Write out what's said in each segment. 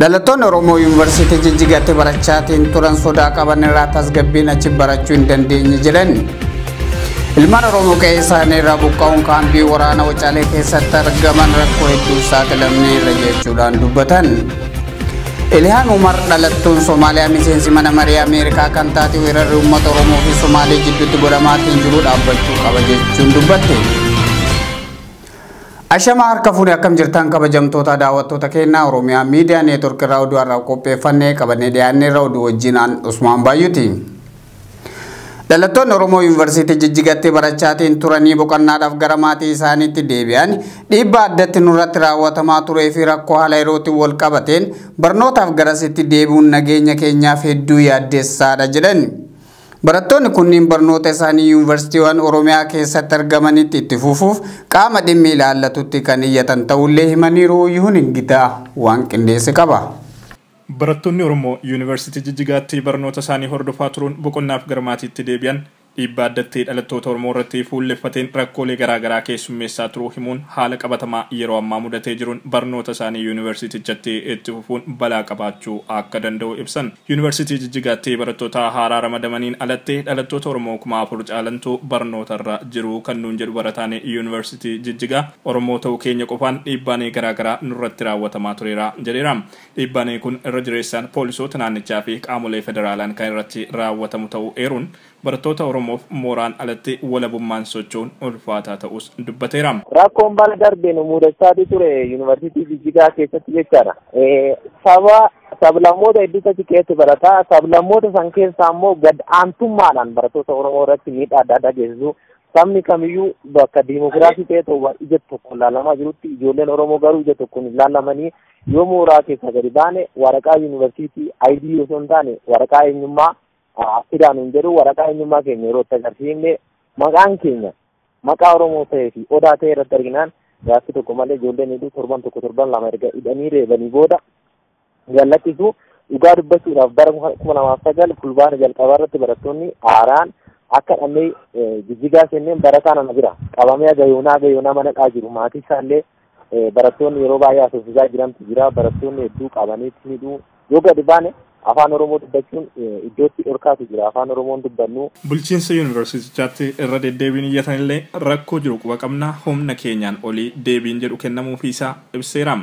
Dhalattoonni Oromoo Yuunivarsiitii Jijjigaatti barachaatiin turan sodaa qaban irraa tasgabbiin achi barachuu hin dandeenye jedhan. Ilmaan Oromoo qe'ee isaanii irraa buqqa'uun kaambii waraana Wacaalee keessatti argaman rakkoo hedduu saaxilamneerra jechuudhaan dubbatan. Ilhaan Umar dhalattuun Somaaliyaa miseensi mana marii Ameerikaa kan taate weerarri uummata Oromoo fi Somaalee jidduutti godhamaatiin jiru dhaabbachuu qaba jechuun dubbatte. Ashama harka fuudhee akkam jirtan kabajamtoota daawwattoota keenyaa Oromiyaa Miidiyaa Neetwork irraa oduu har'aaf qopheeffannee qabannee dhiyaannee irra oduu wajjin aan Usmaan Baay'uuti. Dhalattoonni Oromoo Yuunivarsiitii Jijjigatti barachaatiin turanii boqonnaadhaaf gara maatii isaaniitti deebi'an dhiibbaa addatti nurratti raawwatamaa turee fi rakkoo haala yerootiin wal qabateen barnootaaf garasitti deebi'uun nageenya keenyaaf hedduu yaaddeessaadha jedhan. Barattoonni kunniin barnoota isaanii yuunivarsiitiiwwan Oromiyaa keessatti argamanitti itti fufuuf qaama dhimmi ilaallatutti kan iyyatan ta'ullee himaniiru. Yihuun Ingitaa waan qindeesse qaba. Barattoonni Oromoo Yuunivarsiitii Jijjigaatti barnoota isaanii hordofaa turuun boqonnaaf gara maatiitti deebi'an dhiibbaa addatti dhalattoota Oromoo irratti fuulleffateen rakkoolee garaagaraa keessummeessaa turuu himuun haala qabatamaa yeroo ammaa mudatee jiruun barnoota isaanii yuunivarsiitichatti itti fufuun balaa qabaachuu akka danda'u ibsan. Yuunivarsiitii Jijjigaatti barattoota haaraa ramadamaniin alatti dhalattoota Oromoo 4,000 caalantu barnoota irra jiru kan nuun jedhu barataan Yuunivarsiitii Jijjigaa Oromoo ta'uu keenya qofaan dhiibbaan garaagaraa nurratti raawwatamaa tureera jedheera. Dhiibbaan kun irra jireessaan poolisoota naannichaa fi qaamolee federaalaan kan irratti raawwatamu ta'uu eeruun barattoota Oromoof mooraan alatti walabummaan socho'uun ulfaataa ta'us dubbateera. Rakkoon bara darbee nu mudachaa ture Yuunivarsiitii Jijjigaa keessatti jechaadha. Saba sablammoota hedduutu achi keessatti barataa. Sablammoota san keessaa immoo gad aantummaadhaan barattoota Oromoo irratti miidhaa adda addaa geessisu. Sabni kamiyyuu bakka diimokiraasii ta'e tokko ija tokkoon ilaalamaa jirutti ijoolleen Oromoo garuu ija tokkoon ilaalamanii yoo mooraa keessaa gadi baane waraqaa yuunivarsiitii ID osoo hin taane waraqaa eenyummaa fidaan hin jedhu waraqaa eenyummaa keenya yeroo itti agarsiifne maqaan keenya maqaa Oromoo ta'ee fi odaa ta'e irratti arginaan gaaffii tokko malee ijoolleen hedduu torban tokko torban lama erga hidhanii reebanii booda gallattisu. Dhugaa dubbachuudhaaf bara 2009 fulbaana jalqabaa irratti barattoonni haaraan akka dhamee Jijjigaa seenneen barataa nama jira qabamee agayoonaa agayoonaa mana dhaa jiru maatii isaallee barattoonni yeroo baay'ee asoosisaa jirantu jira. Barattoonni hedduu qabaniitti hidhuu yoo gadi baane afaan Oromoo dubbachuun iddootti dhorkaatu jira. Afaan Oromoon dubbannu. Bulchiinsa yuunivarsiitichaatti irra deddeebiin iyyatanillee rakkoo jiru quba qabnaa humna keenyaan olii deebiin jedhu kennamuufii isaa ibseera.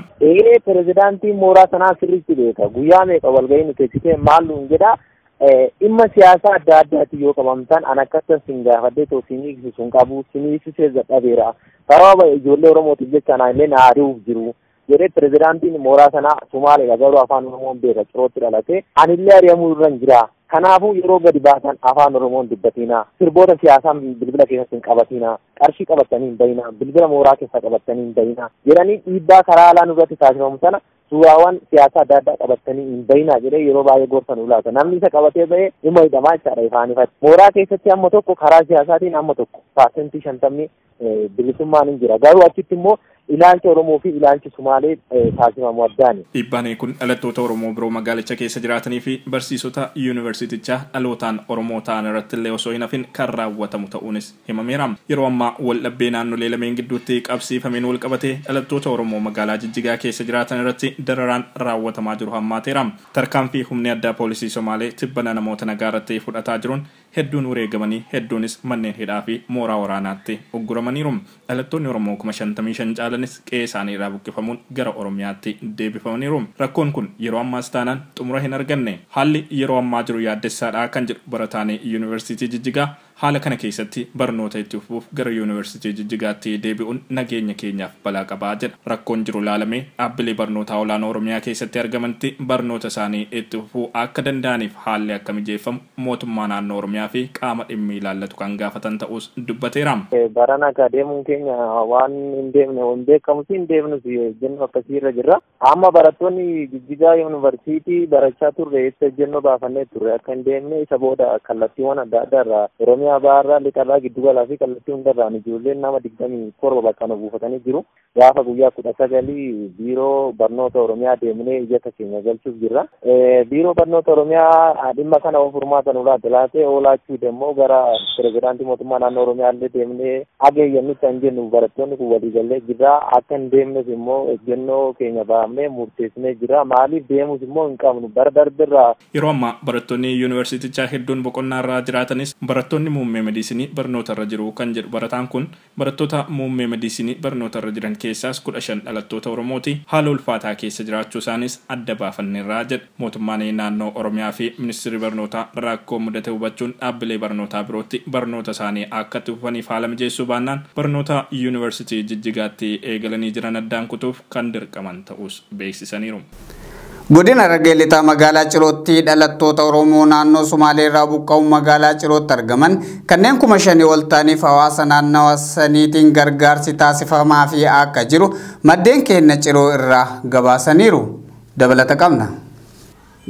Pirezidaantiin mooraa sanaa sirriitti beeka. Guyyaa meeqa walgahii nu teessisee maal nuun jedhaa dhimma siyaasaa adda addaati yoo qabamtan an akkasumas sin gaafadhee too sin hiiksisu hin qabu sin hiiksisee dadhabeera. Sababa ijoollee Oromootiif jecha anaa illee na ari'uuf jiru. Jedhee pirezidaantiin mooraa sanaa Somaaleedha garuu afaan Oromoon beeka cirootti dhalate anillee ari'amuu irra hin jira. Kanaafuu yeroo gadi baatan afaan Oromoon dubbatinaa, sirboota siyaasaa bilbila keessatti hin qabatinaa, qarshii qabatanii hin bayinaa, bilbila mooraa keessa qabatanii hin bayinaa jedhanii dhiibbaa karaa alaa nurratti taasifamu sana suuraawwan siyaasaa adda addaa qabatanii hin bayinaa jedhee yeroo baay'ee gorsa nu laata. Namni isa qabatee bahee dhimma hidhamaa jechaadha ifaan ifatti. Mooraa keessatti amma tokko karaa siyaasaatiin amma tokko 50% bilisummaan hin jira. Garuu achitti immoo ilaalcha Oromoo fi ilaalchi Sumaalee taasifamu addaani. Dhiibbaan kun dhalattoota Oromoo biroo magaalicha keessa jiraatanii fi barsiisota yuunivarsiitichaa dhalootaan Oromoo ta'an irratti illee osoo hin hafin kan raawwatamu ta'uunis himameera. Yeroo ammaa wal dhabbii naannolee lameen gidduutti qabsiifameen wal qabatee dhalattoota Oromoo magaalaa Jijjigaa keessa jiraatan irratti dararaan raawwatamaa jiru hammaateera. Tarkaanfii humni addaa poolisii Somaalee tibbana namoota nagaa irratti fudhataa jiruun hedduun wareegamanii hedduunis manneen hidhaa fi mooraa waraanaatti ugguramaniiru. Dhalattoonni Oromoo 55,000 caalanis qe'ee isaanii irraa buqqifamuun gara Oromiyaatti deebifamaniiru. Rakkoon kun yeroo ammaas taanaan xumura hin arganne. Haalli yeroo ammaa jiru yaaddessaadha kan jedhu barataan Yuunivarsiitii Jijjigaa haala kana keessatti barnoota itti fufuuf gara Yuunivarsiitii Jijjigaatti deebi'uun nageenya keenyaaf balaa qabaa jedha. Rakkoon jiru laalamee dhaabbilee barnootaa olaanoo Oromiyaa keessatti argamanitti barnoota isaanii itti fufuu akka danda'aniif haalli akka mijeeffamu mootummaa naannoo Oromiyaa fi qaama dhimmi ilaallatu kan gaafatan ta'us dubbateera. Barana akka deemuun keenya waan hin deemne hin beekamu hin deemnus jennu akkasii irra jirra. Amma barattoonni Jijjigaa Yuunivarsiitii barachaa turre ibsa jennoo baafannee turre akka hin deemne isa booda kallattiiwwan adda addaa irraa Oromiyaa Oromiyaa baharraa, lixarraa, giddugalaa fi kallattii hundarraan ijoolleen nama 27 bakka nu buufatanii jiru. Gaafa guyyaa 19 biiroo barnoota Oromiyaa deemnee iyyata keenya galchuuf jirra. Biiroo barnoota Oromiyaa dhimma kana of furmaata nurraa laatee oolaachuu immoo gara pirezidaantii mootummaa naannoo Oromiyaa illee deemnee hageeyyannutti kan jennu barattoonni kun waliigallee jirra. Akka hin deemnes immoo ejjennoo keenya baafnee murteessinee jirra. Maaliif deemus immoo hin qabnu bara darbirraa. Yeroo ammaa barattoonni yuunivarsiitichaa hedduun boqonnaa irra jiraatanis barattoonni muummee mediisinii barnoota irra jiru kan jedhu barataan kun barattoota muummee mediisinii barnoota irra jiran keessaas 15 dhalattoota Oromooti haala ulfaataa keessa jiraachuu isaanis adda baafanneerraa jedhu. Mootummaan naannoo Oromiyaa fi ministeerri barnootaa rakkoo mudate hubachuun dhaabbilee barnootaa birootti barnoota isaanii akka itti fufaniif haala mijeessuu baannaan barnoota yuunivarsiitii Jijjigaatti eegalanii jiran addaan kutuuf kan dirqaman ta'us beeksisaniiru. Godina Harargee Lixaa magaalaa Cirootti dhalattoota Oromoo naannoo Sumaalee irraa buqqa'uun magaalaa Cirootti argaman kanneen 5,000 ol ta'aniif hawaasa naannawa saniitiin gargaarsi taasifamaa fi akka jiru maddeen keenya Ciroo irraa gabaasaniiru. Dabalata qabna.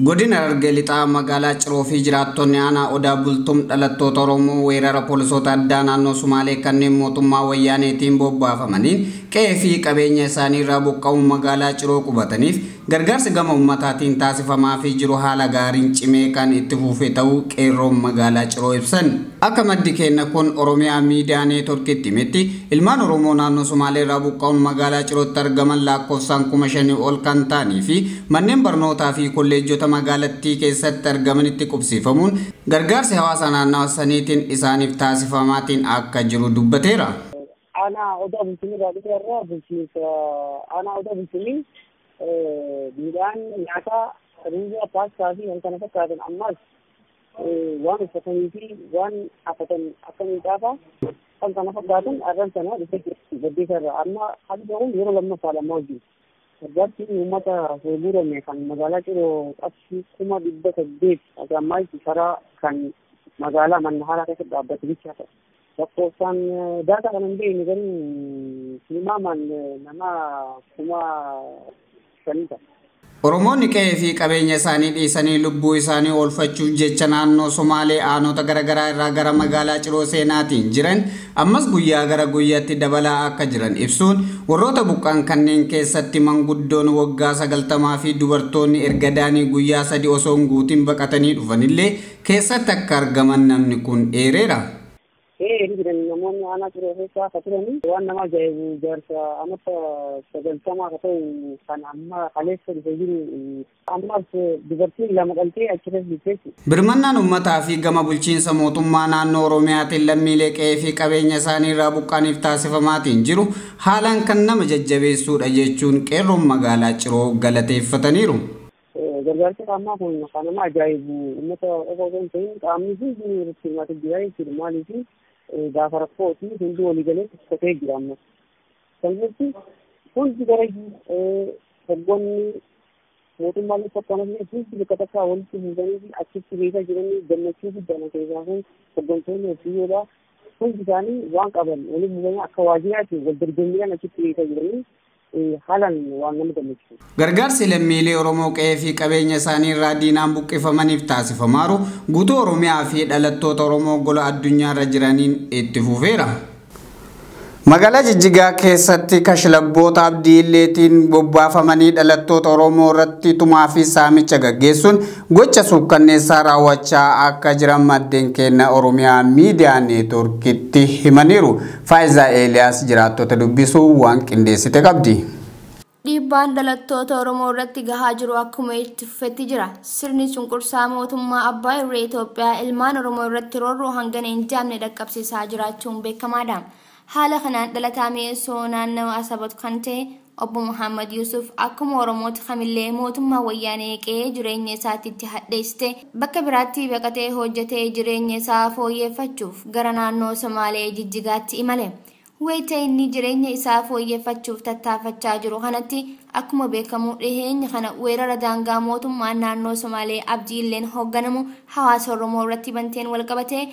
Godina Harargee Lixaa magaalaa Ciroo fi jiraattonni aanaa Odaa Bultum dhalattoota Oromoo weerara poolisoota addaa naannoo Sumaalee kanneen mootummaa Wayyaaneetiin bobbaafamaniin qe'ee fi qabeenya isaanii irraa buqqa'uun magaalaa Ciroo qubataniif gargaarsi gama uummataatiin taasifamaa fi jiru haala gaariin cimee kan itti fufe ta'uu qeerroon magaalaa Ciroo ibsan. Akka maddi keenya kun Oromiyaa Miidiyaa Neetworkiitti himetti ilmaan Oromoo naannoo Sumaalee irraa buqqa'uun magaalaa Cirootti argaman lakkoofsaan 5,000 ol kan ta'anii fi manneen barnootaa fi kolleejjota magaalattii keessatti argamanitti qubsiifamuun gargaarsi hawaasa naannawa saniitiin isaaniif taasifamaatiin akka jiru dubbateera. Aanaa Odaa Bultumii irraa irraa bulchiinsa aanaa Odaa Bultumii midhaan nyaataa, ruuzaa, paastaa fi kan kana fakkaatan ammas waan uffatanii fi waan afatan akka miidhaafaa kan kana fakkaatan arran sana dhufee gaddeessa irraa amma haalli kun yeroo lammaffaa lammaa wajjin. Gargaarsi uummata guurame kan magaalaa Ciroo qabxii 800,000 akka ammaa karaa kan magaalaa Mannaharaa keessatti dhaabbate bichaa ta'e. Lakkoofsaan daataa kan hin beekne garuu tilmaamaan nama 5,000 ta'a. Oromoonni qe'ee fi qabeenya isaanii dhiisanii lubbuu isaanii oolfachuuf jecha naannoo Somaalee aanota garaagaraa irraa gara magaalaa Ciroo seenaatiin jiran ammas guyyaa gara guyyaatti dabalaa akka jiran ibsuun warroota buqqaan kanneen keessatti manguddoon waggaa 90 fi dubartoonni erga daanii guyyaa 3 osoo hin guutin baqatanii dhufanillee keessatti akka argaman namni kun dheereera. Namoonni aanaa Ciroo keessaa akka turanii waan nama ajaa'ibu jaarsa amata 90 akka ta'u kan amma kaleessa dhufee jiru ammas dubartiin lama dhaltee achi keessa jirti. Birmannaan uummataa fi gama bulchiinsa mootummaa naannoo Oromiyaatiin lammiilee qe'ee fi qabeenya isaanii irraa buqqaaniif taasifamaatiin jiru haalaan kan nama jajjabeessuudha jechuun qeerroon magaalaa Ciroo galateeffataniiru. Gargaarsi qaamaa kun kan nama ajaa'ibu uummata qofa osoo hin ta'in qaamni hundi irratti hirmaatee jira jechuudha. Maaliif gaafa rakkooti hundi walii galee uffatee jira amma. Kan jechuun hundi gara hogganni mootummaan akkanallee hundi bakka takkaa walitti buusanii fi achitti beekaa jiranii gammachuu guddaan keessaa kun hoggantoonni hojii hundi isaanii waan qaban waliin buusanii akka waajjiraatti wal dorgommiidhaan achitti beekaa jiranii haalaan waan nama gammachiisu. Gargaarsi lammiilee Oromoo qe'ee fi qabeenya isaanii irraa diinaan buqqifamaniif taasifamaaru guutuu Oromiyaa fi dhalattoota Oromoo gola addunyaa irra jiraniin itti fufeera. Magaalaa Jijjigaa keessatti kashlabboota Abdii Illeetiin bobbaafamanii dhalattoota Oromoo irratti tumaa fi saamicha gaggeessuun gocha suukkanneessaa raawwachaa akka jiran maddeen keenya Oromiyaa Miidiyaa Neetworkitti himaniiru. Faayizaa Eeliyaas jiraattota dubbisuu waan qindeessite qabdi. Dhiibbaan dhalattoota Oromoo irratti gahaa jiru akkuma itti fufetti jira. Sirni cunqursaa mootummaa Abbaa Irree Itoophiyaa ilmaan Oromoo irratti roorroo hangana hin jaamne dhaqqabsiisaa jiraachuun beekamaadha. Haala kanaan dhalataa Mi'eessoo naannawa Asaboot kan ta'e obbo Muhammad Yusuf akkuma Oromoota kamillee mootummaa Wayyaanee qe'ee jireenya isaatti itti hadheessite bakka biraatti baqatee hojjetee jireenya isaa fooyyeffachuuf gara naannoo Somaalee Jijjigaatti imale. Wayita inni jireenya isaa fooyyeffachuuf tattaafachaa jiru kanatti akkuma beekamu dhiheenya kana weerara daangaa mootummaan naannoo Somaalee Abdii Illeen hoogganamu hawaasa Oromoo irratti banteen walqabatee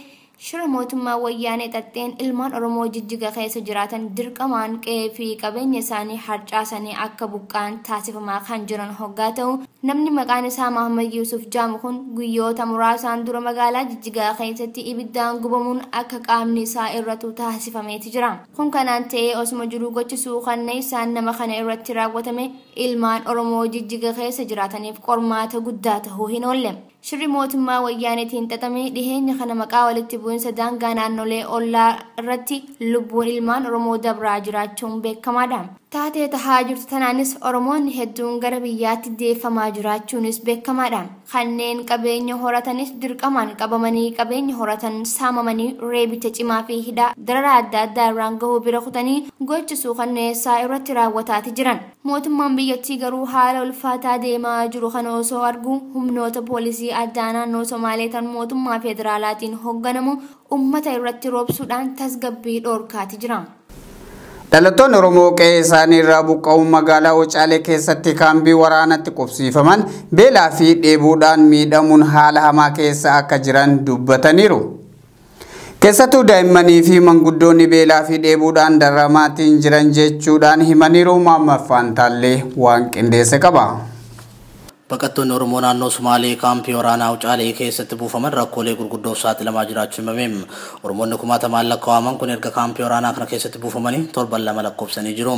shira mootummaa Wayyaanee xaxxeen ilmaan Oromoo Jijjiga keessa jiraatan dirqamaan qe'ee fi qabeenya isaanii harcaasanii akka buqqaan taasifamaa kan jiran hoggaa ta'u Namni maqaan isaa Mahammad Yuusuf Jaamu kun guyyoota muraasaan dura magaalaa Jijjigaa keessatti ibiddaan gubamuun akka qaamni isaa irratu taasifameeti jira. Kun kanaan ta'ee osuma jiruu gochi suukanneessaan nama kana irratti raawwatame ilmaan Oromoo Jijjiga keessa jiraataniif qormaata guddaa tahuu hin oolle. Shirri mootummaa wayyaaneetiin xaxamee dhiheenya kana maqaa walitti bu'insa daangaa naannolee ollaa irratti lubbuun ilmaan Oromoo dabraa jiraachuun beekamaadha. Taatee tahaa jirtu tanaanis Oromoonni hedduun gara biyyaatti deeffamaa jiraachuunis beekamaadha. Kanneen qabeenya horatanis dirqamaan qabamanii qabeenya horatan saamamanii reebicha cimaa fi hidhaa dararaa adda addaa irraan gahuu bira kutanii gochi suukanneessaa irratti raawwataati jiran. Mootummaan biyyattii garuu haala ulfaataa deemaa jiru kana osoo argu humnoota poolisii addaa naannoo Somaalee tan mootummaa federaalaatiin hoogganamu uummata irratti roobsuudhaan tasgabbii dhoorkaati jira. Dhalattoonni Oromoo qe'ee isaanii irraa buqqa'uun magaalaa Wucaalee keessatti kaambii waraanatti qubsiifaman beelaa fi dheebuudhaan miidhamuun haala hamaa keessa akka jiran dubbataniiru. Keessattuu daa'immanii fi manguddoonni beelaa fi dheebuudhaan darramaatiin jiran jechuudhaan himaniiru. Maamma Faantaallee waan qindeesse qaba. Baqattoonni Oromoo naannoo Sumaalee kaampii waraanaa Wucaalee keessatti buufaman rakkoolee gurguddoof saaxilamaa jiraachuu himame. Oromoonni kumaatamaan lakkaa'aman kun erga kaampii waraanaa kana keessatti buufamanii torban 2 lakkoofsanii jiru.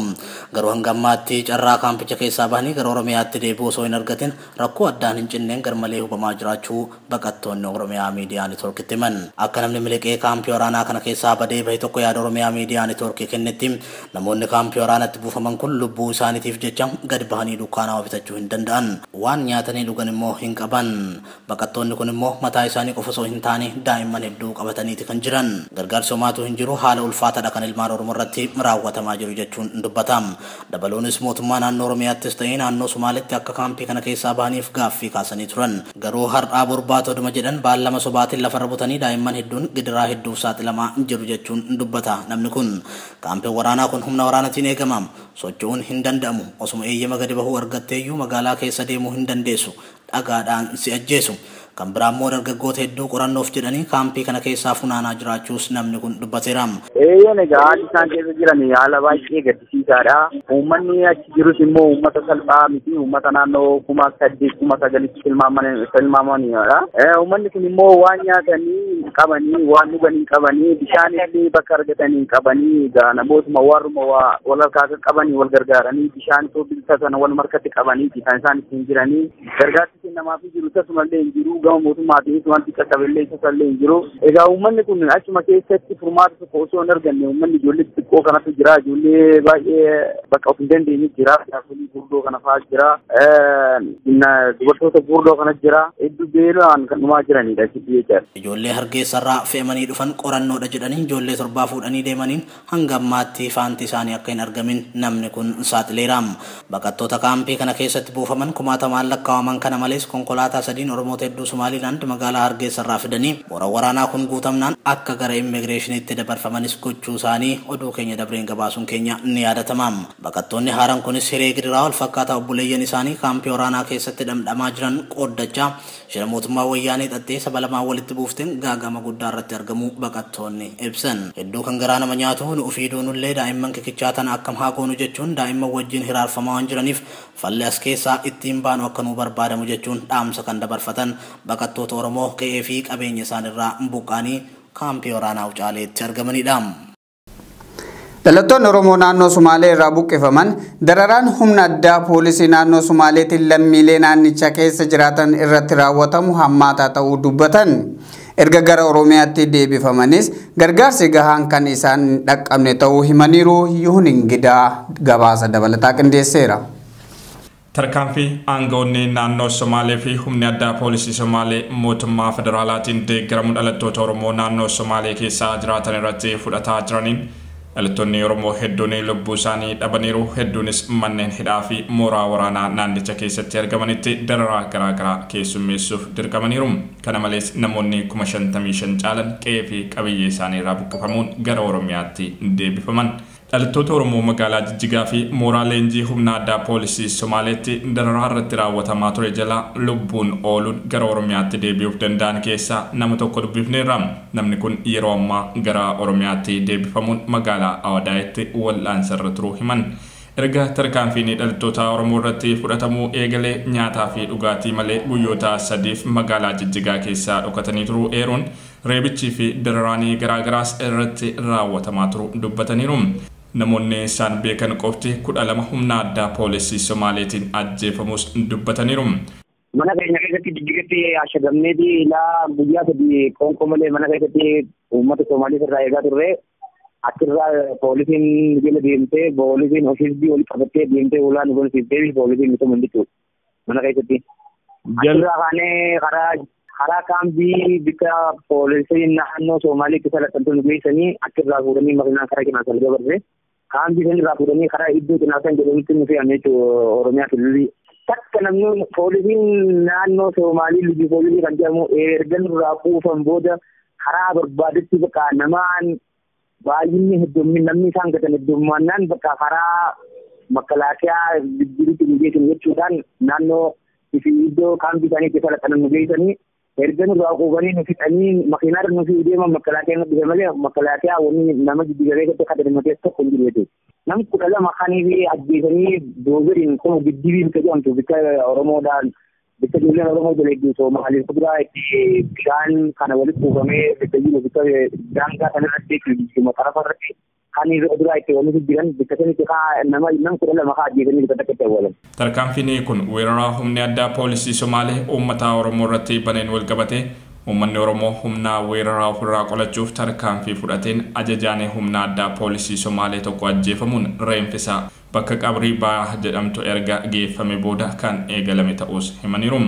Garuu hanga ammaatti carraa kaampicha keessaa bahanii gara Oromiyaatti deebi'uu osoo hin argatin rakkoo addaan hin cinneen garmalee hubamaa jiraachuu baqattoonni Oromiyaa Miidiyaa Neetwoorkitti himan. Akka namni miliqee kaampii waraanaa kana keessaa badee bahe tokko yaada Oromiyaa Miidiyaa Neetwoorkii kennetti namoonni kaampii waraanaatti buufaman kun lubbuu isaaniitiif jecha gad bahanii dukkaanaa bitachuu hin danda'an. Waan nyaatanii dhugan immoo hin qaban. Baqattoonni kun immoo mataa isaanii qofa osoo hin taane daa'imman hedduu qabataniiti kan jiran. Gargaarsi homaatu hin jiru, haala ulfaataadha kan ilmaan Oromoo irratti raawwatamaa jiru jechuun dubbatam. Dabaluunis mootummaa naannoo Oromiyaattis ta'ee naannoo Somaaleetti akka kaampii kana keessaa bahaniif gaaffii kaasanii turan. Garuu har'aa borbaatoo dhuma jedhan baallama sobaatiin lafarra butanii daa'imman hedduun gidiraa hedduuf saaxilamaa jiru jechuun dubbata. Namni kun kaampiin waraanaa kun humna waraanaatiin eegama. Socho'uun hin danda'amu. Osuma eeyyama gadi bahuu argatteeyyuu magaalaa keessa deemuu hin dandeessu. Dhagaadhaan si ajjeesu. Kan biraa immoo dargaggoota hedduu qorannoof jedhanii kaampii kana keessaa funaanaa jiraachuus namni kun dubbateera. Eeyyeen egaa haalli isaan keessa jiran haala baay'ee gaddisiisaadha. Uummanni achi jirus immoo uummata salphaa miti. Uummata naannoo 8,000 9,000tti tilmaamanidha. Uummanni kun immoo waan nyaatanii qabanii, waan dhuganii qabanii, bishaan illee bakka argatanii qabanii, egaa namootuma warruma wal harkaa qabanii wal gargaaranii bishaan itoo bilisa sana wal markatti qabanii kan isaan ittiin jiranii. Gargaarsi kennamaafii jiru tasumallee hin jiru. Gama mootummaatiinis wanti qaqqabillee tasallee hin jiru. Egaa uummanni kun achuma keessatti furmaata tokko osoo hin arganne uummanni ijoollee xixiqqoo kanatu jira. Ijoollee baay'ee bakka of hin dandeenye jira. Jaarsolii gurguddoo kana fa'aa jira. Dubartoota gurguddoo kana jira. Hedduu beelaan kan dhumaa jiranidha achitti jechaadha. Ijoollee Hargeessarraa fe'amanii dhufan qorannoodha jedhanii ijoollee 7 fuudhanii deemaniin hanga ammaatti faanti isaanii akka hin argamin namni kun saaxileera. Baqattoota kaampii kana keessatti buufaman kumaatamaan lakkaa'aman kana malees konkolaataa 3 Oromoota hedduu Somaaliilaand magaalaa Hargeessarraa fidanii mooraa waraanaa kun guutamnaan akka gara immigireeshiniitti dabarfamanis gochuu isaanii oduu keenya dabreen gabaasuun keenya ni yaadatama. Baqattoonni haaraan kunis hiree gidiraa wal fakkaataa obboleeyyan isaanii kaampii waraanaa keessatti dhamdhamaa jiran qooddachaa shira mootummaa wayyaanee xaxxee saba lamaan walitti buufteen gaagama guddaa irratti argamu baqattoonni ibsan. Hedduu kan garaa nama nyaatu nu ofii doonullee daa'imman kikichaa tana akkam haa goonu jechuun daa'imman wajjin hiraarfamaa waan jiraniif falli as keessaa ittiin baanu akka nu barbaadamu jechuun dhaamsa kan dabarfatan baqattoota Oromoo qe'ee fi qabeenya isaanirraa buqqaanii kaampii waraanaa Wucaaleetti argamanidha. Dhalattoonni Oromoo naannoo Sumaalee irraa buqqifaman dararaan humna addaa poolisii naannoo Sumaaleetiin lammiilee naannicha keessa jiraatan irratti raawwatamu hammaataa ta'uu dubbatan. Erga gara Oromiyaatti deebifamanis gargaarsi gahaan kan isaan hin dhaqqabne ta'uu himaniiru. Yuhun Ingidaa gabaasa dabalataa qindeesseera. Tarkaanfii aangawoonni naannoo Somaalee fi humni addaa poolisii Somaalee mootummaa federaalaatiin deeggaramu dhalattoota Oromoo naannoo Somaalee keessa jiraatan irratti fudhataa jiraniin dhalattoonni Oromoo hedduun lubbuu isaanii dhabaniiru. Hedduunis manneen hidhaa fi mooraa waraanaa naannicha keessatti argamanitti dararaa garaagaraa keessummeessuuf dirqamaniiru. Kana malees namoonni 55,000 caalan qe'ee fi qabiyyee isaanii irraa buqqifamuun gara Oromiyaatti deebifaman. Dhalattoota Oromoo magaalaa Jijjigaa fi mooraa leenjii humna addaa poolisii Somaaleetti dararaa irratti raawwatamaa ture jala lubbuun ooluun gara Oromiyaatti deebi'uuf danda'an keessaa nama tokko dubbifneerra. Namni kun yeroo ammaa gara Oromiyaatti deebifamuun magaalaa Awadaayitti wal'aansa irra turuu himan. Erga tarkaanfiin dhalattoota Oromoo irratti fudhatamuu eegalee nyaataa fi dhugaatii malee guyyoota sadiif magaalaa Jijjigaa keessaa dhokatanii turuu eeruun reebichii fi dararaanii garaagaraas irratti raawwatamaa turu dubbataniiru. Namoonni isaan beekan qofti 12 humna addaa poolisii Somaaleetiin ajjeefamus dubbataniiru. Mana keenya keessatti Jijjigatti ashagamneeti ilaa guyyaa sadii qoonqoo malee mana keessatti uummata Somaalii irraa eegaa turre. Achirraa poolisiin jala deemtee poolisiin ofiisbii wal qabattee deemtee ulaa nu gonsiiftee poolisiin nu tuman mana keessatti. Achirraa kaanee karaa kaambii bikka poolisiin naannoo Somaalii itti salaxantu nu geessanii achirraa fuudhanii makiinaan karaa Qinaasan dabarse. Kaambii sanirraa fuudhanii karaa iddoo Qinaasan jedhamutti nu fe'an jechuudha Oromiyaa Kililii. Takka namni poolisiin naannoo Somaalii liji poolisii kan jedhamu erga nurraa quufan booda karaa barbaadetti bakka namaan baay'inni heddummin namni isaan gatan heddummaannaan bakka karaa makalaakiyaa jijjiiritti nu geessan jechuudhaan naannoo fi iddoo kaambii isaanii itti salaxanan nu geessanii erga nurraa quufanii nu fixanii makiinaarra nu fi deeman makalaakiyaa nu dhufe malee makalaakiyaa wanni nama jijjiiree keessatti kadhadhimatee tokko hin jiru jechuudha. Namni 12 kanii fi ajjeesanii doozeriin kun giddibii bikka jedhamtu bikka Oromoodhaan bikka ijoolleen Oromoo jala Somaaliif kuduraa itti bishaan kana walitti kuufamee bikka jiru bikka daangaa sanarratti xarafa irratti kan kuduraa itti walitti jiran bikka sanitti nama 12 haa ajjeesanii bikka takkatti awwaalan. Tarkaanfiin kun weerara humni addaa poolisii Somaalee uummata Oromoo irratti baneen wal qabate uummanni Oromoo humna weeraraa ofirraa qolachuuf tarkaanfii fudhateen ajajaan humna addaa poolisii Somaalee tokko ajjeefamuun reenfisaa bakka qabrii baa jedhamtu erga geeffame booda kan eegalame ta'us himaniiru.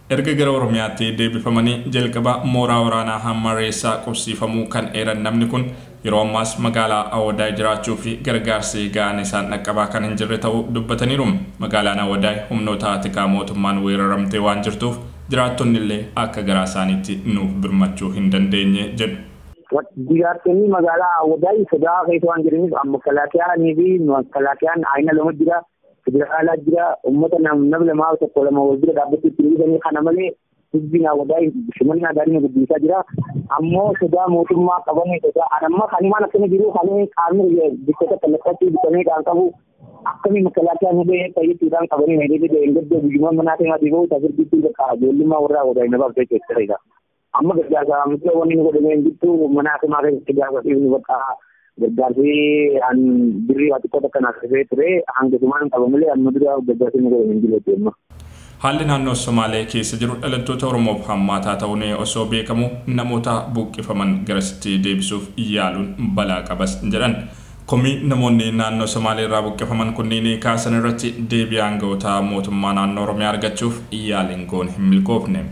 Erga gara Oromiyaatti deebifamanii jalqaba mooraa waraanaa Hammareessaa qubsiifamuu kan eeran namni kun yeroo ammaas magaalaa Awwadaay jiraachuu fi gargaarsi ga'aan isaan dhaqqabaa kan hin jirre ta'uu dubbataniiru. Magaalaan Awwadaay humnoota tikaa mootummaan weeraramtee waan jirtuuf jiraattonni illee akka garaa isaaniitti nuuf birmachuu hin dandeenye jedhu. Jiraattonni magaalaa Awwadaay sodaa keessa waan jiraniif makkalaakiyaan fi makkalaakiyaan aina lama jira, federaalaa jira, uummata nama lamaa tokko lama wal bira dhaabbachuu itti dhiisanii kana malee hizbiin Awwadaay simannaa gaarii nu guddisaa jira. Ammoo sodaa mootummaa qabanii sodaa anamma kanumaan akkana jiru kan qaamni bikkoota kallattii bitamee kan qabu akkamii makkalaakiyaan hubee fayyisuudhaan qabanii na hidhee hin gadda guyyumaa manaa ta'e maatii bahu tasirbiitti bakka ijoollummaa warra Awwadaay na baafte jechuudha. Amma gargaarsa miti wanni nu godhamee hin jirtu mana hakimaa keessatti gaafa dhiifnu bakka gargaarsi an birrii waa xiqqoo takka naaf dhufee ture hanga sumaan qaba malee amma dura gargaarsi nu godhamee hin jiru jechuudha. Haalli naannoo Somaalee keessa jiru dhalattoota Oromoof hammaataa ta'uun osoo beekamu namoota buqqifaman garasitti deebisuuf yaaluun balaa qabas jedhan. Komii namoonni naannoo Somaalee irraa buqqifaman kunneen kaasan irratti deebii aangawoota mootummaa naannoo Oromiyaa argachuuf yaaliin goon hin milkoofne.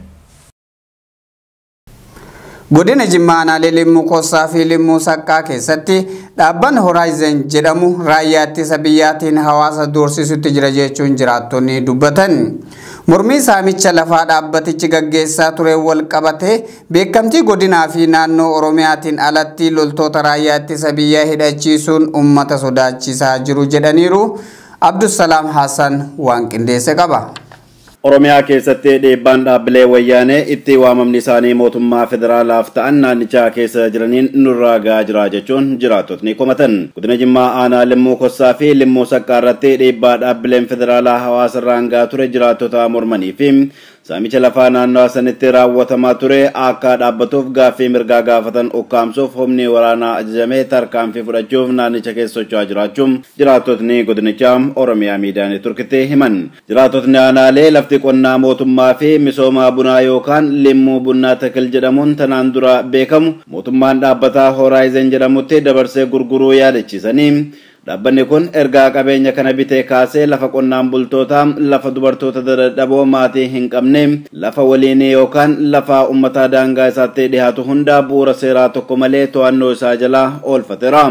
Godina Jimmaa aanaalee Limmuu Koossaa fi Limmuu Saqqaa keessatti dhaabbanni Horizon jedhamu raayyaa ittisa biyyaatiin hawaasa doorsisutti jira jechuun jiraattonni dubbatan. Mormii saamicha lafaa dhaabbatichi gaggeessaa ture wal qabatee beekamtii godinaa fi naannoo Oromiyaatiin alatti loltoota raayyaa ittisa biyyaa hidhachiisuun uummata sodaachisaa jiru jedhaniiru. Abdusalaam Hassan waan qindeesse qaba. Oromiyaa keessatti dhiibbaan dhaabbilee wayyaanee itti waamamni isaanii mootummaa federaalaaf ta'an naannichaa keessa jiraniin nurraa gahaa jira jechuun jiraattotni komatan. Godina Jimmaa aanaa Limmuu Kossaa fi Limmuu Saqqaa irratti dhiibbaa dhaabbileen federaalaa hawaasa irraan gahaa ture jiraattota mormanii fi saamicha lafaa naannoo sanitti raawwatamaa ture akka dhaabbatuuf gaaffii mirgaa gaafatan ukkaamsuuf humni waraanaa ajajamee tarkaanfii fudhachuuf naannicha keessa socho'aa jiraachuun jiraattotni godinichaa Oromiyaa miidiyaa neetworkitti himan. Jiraattotni aanaalee lafti qonnaa mootummaa fi misooma bunaa yookaan limmuu bunnaa takil jedhamuun tanaan dura beekamu mootummaan dhaabbataa Horizon jedhamutti dabarsee gurguruu yaadachiisanii dhaabbanni kun ergaa qabeenya kana bitee kaasee lafa qonnaan bultootaa, lafa dubartoota dadhaboo maatii hin qabne, lafa waliinii yookaan lafa uummataa daangaa isaatti dhiyaatu hunda bu'uura seeraa tokko malee to'annoo isaa jalaa oolfateera.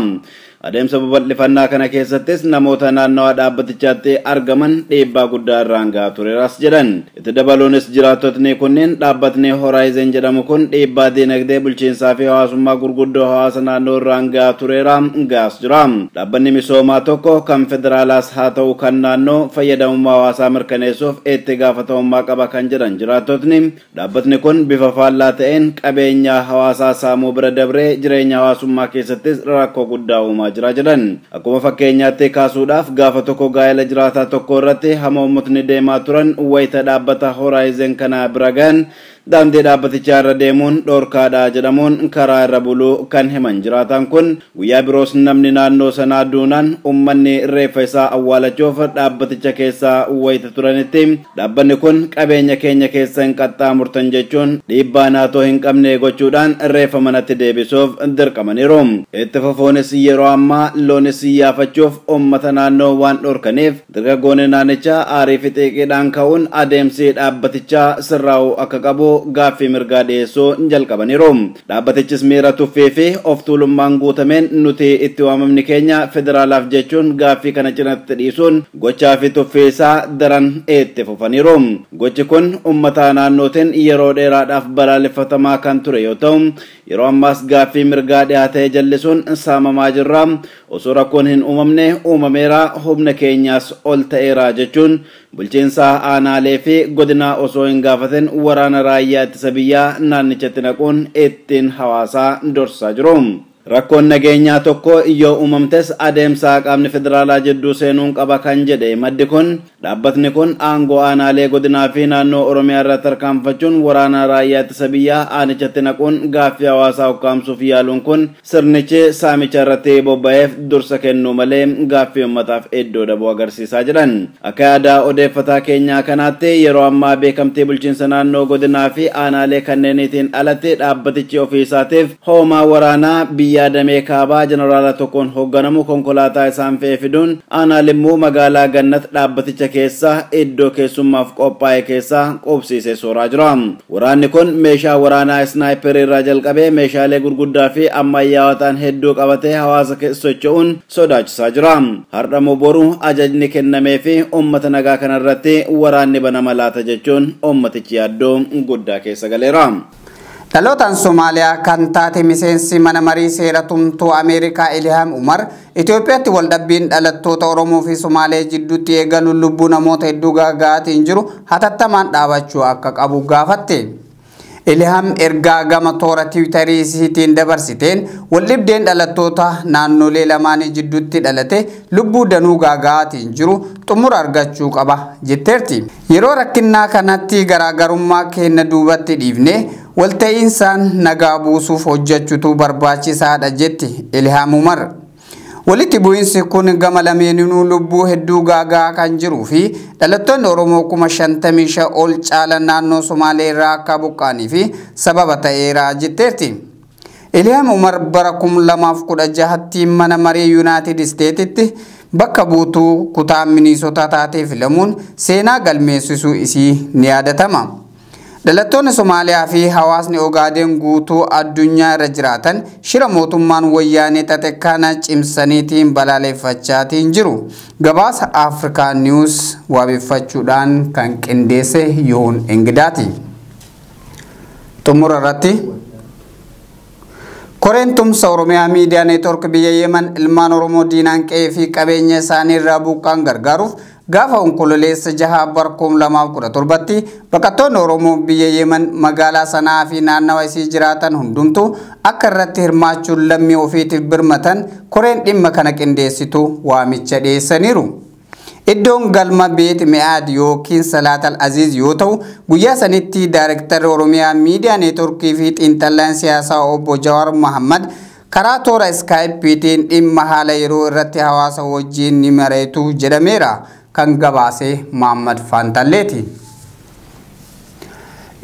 Adeemsa babal'ifannaa kana keessattis namoota naannawaa dhaabbatichaatti argaman dhiibbaa guddaa irraan gahaa tureeras jedhan. Itti dabaluunis jiraattotni kunneen dhaabbatni Horizon jedhamu kun dhiibbaa diinagdee bulchiinsaa fi hawaasummaa gurguddoo hawaasa naannoo irraan gahaa tureera gahaas jira. Dhaabbanni misoomaa tokko kan federaalaas haa ta'u kan naannoo fayyadamummaa hawaasaa mirkaneessuuf itti gaafatamummaa qaba kan jedhan jiraattotni dhaabbatni kun bifa faallaa ta'een qabeenya hawaasaa saamuu bira dabree jireenya hawaasummaa keessattis rakkoo guddaa uumaa saamamaa jira jedhan. Akkuma fakkeenyaatti kaasuudhaaf gaafa tokko gaa'ela jiraataa tokko irratti hamoomotni deemaa turan wayita dhaabbata Horizon kana bira gahan daandii dhaabbatichaa irra deemuun dhorkaadha jedhamuun karaa irra buluu kan himan jiraataan kun guyyaa biroos namni naannoo sanaa duunaan uummanni reeffa isaa awwaalachuuf dhaabbaticha keessaa wayita turanitti dhaabbanni kun qabeenya keenya keessa hin qaxxaamurtan jechuun dhiibbaa naatoo hin qabne gochuudhaan reeffa manatti deebisuuf dirqamaniiru. Itti fufuunis yeroo ammaa loonis yaafachuuf uummata naannoo waan dhorkaniif dargaggoonni naannichaa aarii fi xiiqiidhaan ka'uun adeemsi dhaabbatichaa sirraa'uu akka qabu gaaffii mirgaa dhiyeessuu jalqabaniiru. Dhaabbatichis miira tuffii fi of tuulummaan guutameen nuti itti waamamni keenya federaalaaf jechuun gaaffii kana cinatti dhiisuun gochaa fi tuffii isaa daran itti fufaniiru. Gochi kun uummata naannootiin yeroo dheeraadhaaf balaaleffatamaa kan ture yoo ta'u yeroo ammaas gaaffii mirgaa dhiyaatee jallisuun saamamaa jirra. Osoo rakkoon hin uumamne uumameera, humna keenyaas ol ta'eera jechuun bulchiinsa aanaalee fi godinaa osoo hin gaafatin waraana raayyaa ittisa biyyaa naannichatti naquun ittiin hawaasaa dorsaa jiru. Rakkoon nageenyaa tokko yoo uumamtes adeemsa qaamni federaalaa jidduu seenuun qaba kan jedhe maddi kun dhaabbatni kun aangoo aanaalee godinaa fi naannoo Oromiyaa irra tarkaanfachuun waraana raayyaa ittisa biyyaa aanichatti naquun gaaffii hawaasaa ukkaamsuuf yaaluun kun sirnichi saamicha irratti bobba'eef dursa kennuu malee gaaffii uummataaf iddoo dhabuu agarsiisaa jiran. Akka yaada odeeffataa keenyaa kanaatti yeroo ammaa beekamtii bulchiinsa naannoo godinaa fi aanaalee kanneeniitiin alatti dhaabbatichi ofii isaatiif hoomaa waraanaa biyya damee kaabaa jeneraala tokkoon hoogganamu konkolaataa isaan fe'ee fiduun aanaa Limmuu magaalaa Gannat dhaabbaticha keessa iddoo keessummaaf qophaa'e keessa qubsiisee sooraa jira. Waraanni kun meeshaa waraanaa isnaayiperii irraa jalqabee meeshaalee gurguddaa fi ammayyaawaa ta'an hedduu qabatee hawaasa keessa socho'uun sodaachisaa jira. Har'a moo boru ajajni kennamee fi uummata nagaa kanarratti waraanni banama laata jechuun uummatichi yaaddoo guddaa keessa galeera. Dhalootaan Somaaliyaa kan taate miseensi mana marii seera tumtuu Ameerikaa Ilhaam Umar Itoophiyaatti waldhabbiin dhalattoota Oromoo fi Somaalee jidduutti eegaluun lubbuu namoota hedduu gaaga'aatiin jiru hatattamaan dhaabachuu akka qabu gaafatte. Ilhaam ergaa gama toora tiwiitarii isiitiin dabarsiteen waldhabdeen dhalattoota naannolee lamaanii jidduutti dhalate lubbuu danuu gaaga'aatiin jiru xumura argachuu qaba jetteerti. Yeroo rakkinnaa kanatti garaagarummaa keenya duubatti dhiifne walta'iinsaan nagaa buusuuf hojjechuutu barbaachisaadha jetti Ilhaam Umar. Walitti bu'iinsi kun gama lameeninuu lubbuu hedduu gaagaa kan jiruu fi dhalattoonni Oromoo 55,000 ol caalan naannoo Somaalee irraa akka buqqa'anii fi sababa ta'eera jetteerti. Ilhaam Umar bara 2016tti mana marii Yuunaayitid Isteetitti bakka buutuu kutaa Miniisotaa taatee filamuun seenaa galmeessisuu isii ni yaadatama. Dhalattoonni Somaaliyaa fi hawaasni Ogaadeen guutuu addunyaa irra jiraatan shira mootummaan wayyaanee xaxe kana cimsaniitiin balaaleffachaatiin jiru. Gabaasa Afrikaa News wabeeffachuudhaan kan qindeesse Yoon Ingidaati. Xumura irratti Koreen tumsa Oromiyaa Miidiyaa Neetwork biyya Yemen ilmaan Oromoo diinaan qe'ee fi qabeenya isaanii irraa buqqaan gargaaruuf gaafa onkololeessa 6 bara 2017tti baqattoonni Oromoo biyya Yemen magaalaa Sanaa fi naannawa isii jiraatan hundumtuu akka irratti hirmaachuun lammii ofiitiif birmatan koreen dhimma kana qindeessitu waamicha dhiyeessaniiru. Iddoon galma Beet Mi'aad yookiin Salaat Al-Aziz yoo ta'u guyyaa sanitti Daayirektarri Oromiyaa Miidiyaa Neetworkii fi xiinxalaan siyaasaa obbo Jawaar Mohammad karaa toora iskaayipiitiin dhimma haala yeroo irratti hawaasa wajjin ni mari'atu jedhameera. Kan gabaase Muhammad Fantalleeti.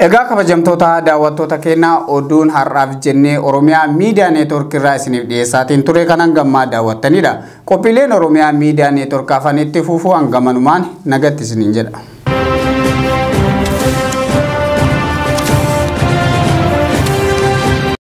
Egaa kabajamtoota daawwattoota keenyaa oduun har'aaf jennee Oromiyaa Miidiyaa Neetwork irraa isiniif dhiyeessaatiin ture kanan gammaa daawwattanidha. Qophiileen Oromiyaa Miidiyaa Neetwork hafanitti fufuu hangamanumaan nagatti isiniin jedha.